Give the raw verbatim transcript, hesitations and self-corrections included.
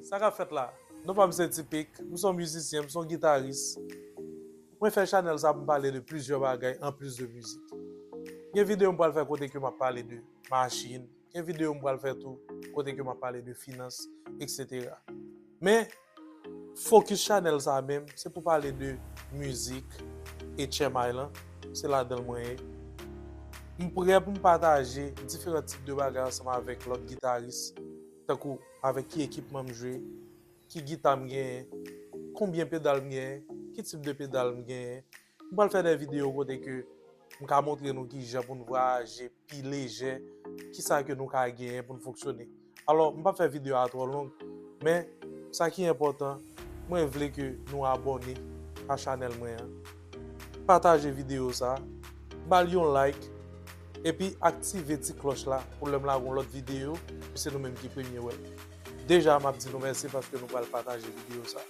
Sa k ap fèt la? Non pa m se Tipik, m se yon mizisyen, m se yon gitaris. Mwen fè chanèl sa pou m pale de plizyè bagay anplis de mizik. Gen videyo m pral fè kote ke m ap pale de machin, gen videyo m pral fè tou kote ke m ap pale de finans, etsetera. Men, fokis chanèl sa menm, se pou pale de mizik e tchèmay lan, se ladan l mwen ye. M prè pou m pataje diferan tip de bagay ansanm avèk lòt gitaris, tankou avèk ki ekipman m jwe, ki gita m genyen, konbyen pedal m genyen, ki tip de pedal m genyen. M pral fè de videyo kote ke m ka montre nou kijan pou n vwayaje pi lejè, kisa ke nou ka genyen pou n fonksyone. Alò, m p ap fè videyo a twò long, men sa ki enpòtan, mwen vle ke nou abòne a chanèl mwen an. Pataje videyo sa, ba l yon like, epi aktive ti klòch la pou lè m lage yon lòt videyo, pou se nou menm ki premye wè l. Deja, m ap di nou mèsi paske nou pral pataje videyo sa.